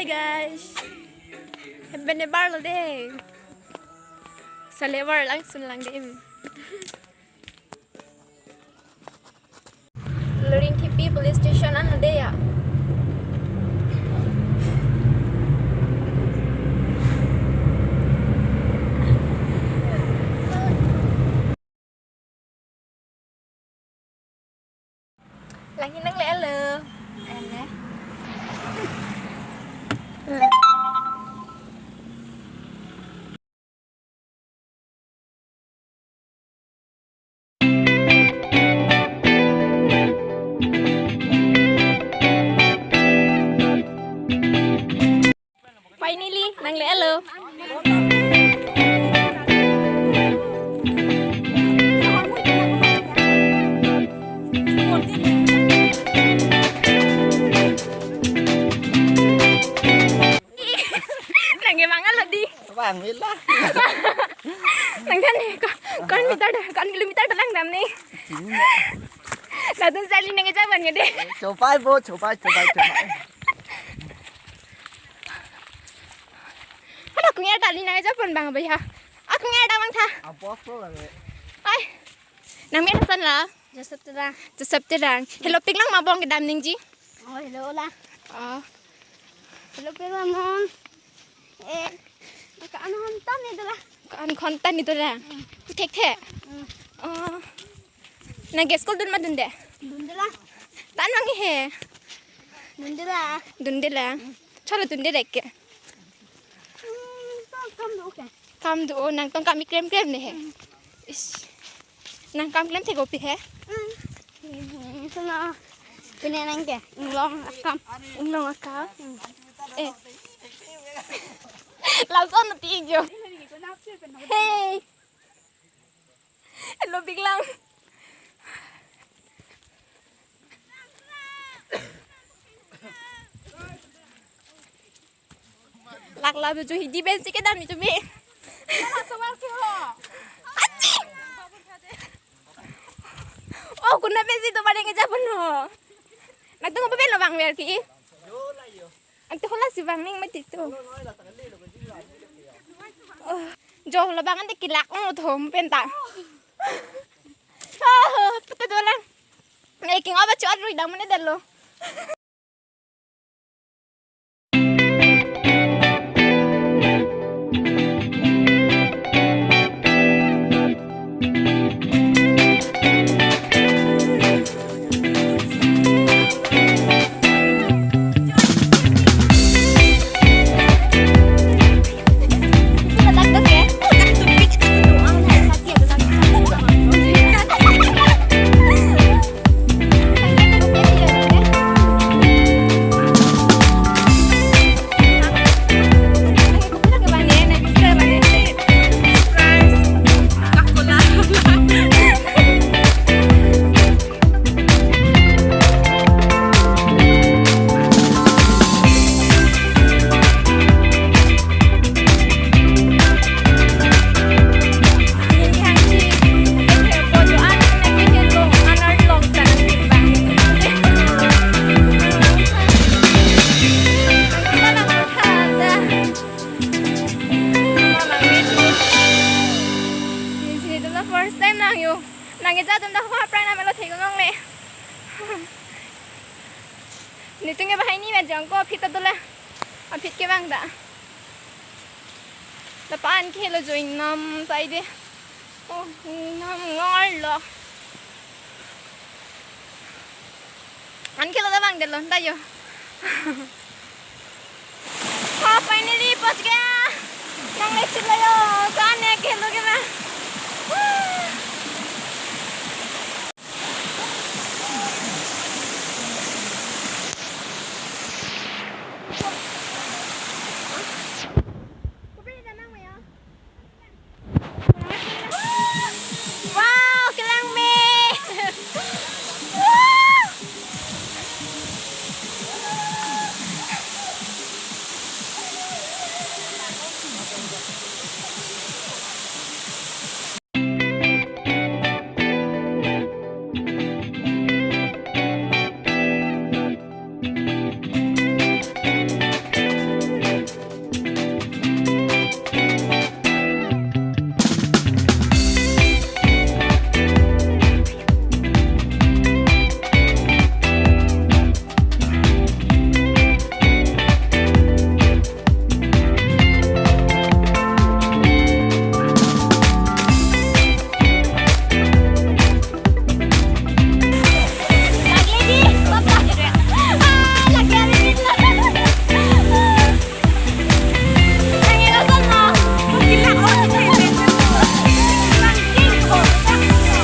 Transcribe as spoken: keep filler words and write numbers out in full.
Guys, hemben ebar lo de. Sale ebar langsun lang de. Loringthepi police station an lo de ya. Langhin nangle-etlo. Ele. Finally, nangle-etlo. Nangkevang-etlo di. Vangvela. Nang kan ko-, ko-an meter do, ko-an kilometer dolang dam ne. Latum sali nangkejapon ke de. Chopai bo, chopai, chopai, chopai. Hala kung-er kali nangkejapon abang abaya. Akung er damtha. Apostle lagi. Ai. Nangmen koson lo? Joseph Terang. Joseph Terang. Helopiklang ma bong kedam ningje? Oh, helo la. Oh. Helopik la non. Eh, ko-an hontan ni dolang. Ko-an hontan ni dolang. Hmm. Thekthe. Hmm. Oh. Nangke school dun ma dunde? Dunde la. Tan vangji he. Dunde la. Dunde la. Chalo dunde dek ke. Hmm, tong kam do ke. Kam do, nangtong kam keklem keklem ne he. Hmm. Ish. Nang kam klem thek kopi he? Hmm. Hmm, sana. Pine nangke, inglong akam. Inglong akam? Hmm. Eh. Lason ti jo. Hey. Helopiklang. Lak la bejo hidi bensi kedam ni tumi. Achi! Oh, kuna bensi to pada nangkejapon ho. Nangtum apa pen lo bang biar ki? Ang tu hola si bang ning mati tu. Oh, jo lo bang ante kelak lo thom pen ta. Oh, puta dolang. Nai king aba chu adrui dam mane dalo. First time lang yo. Nangkejadun dak aphrang nang melo thek nong le. Netum ke bahai ni ma jangko aphi ta dolang. Aphi kevang da. Lapu-an ke lo jo ingnam sai de. Oh, ingnam ngarlo. An ke lo da bang de lo da yo. Ha, finally pahunch gaya. Nang le chit la yo.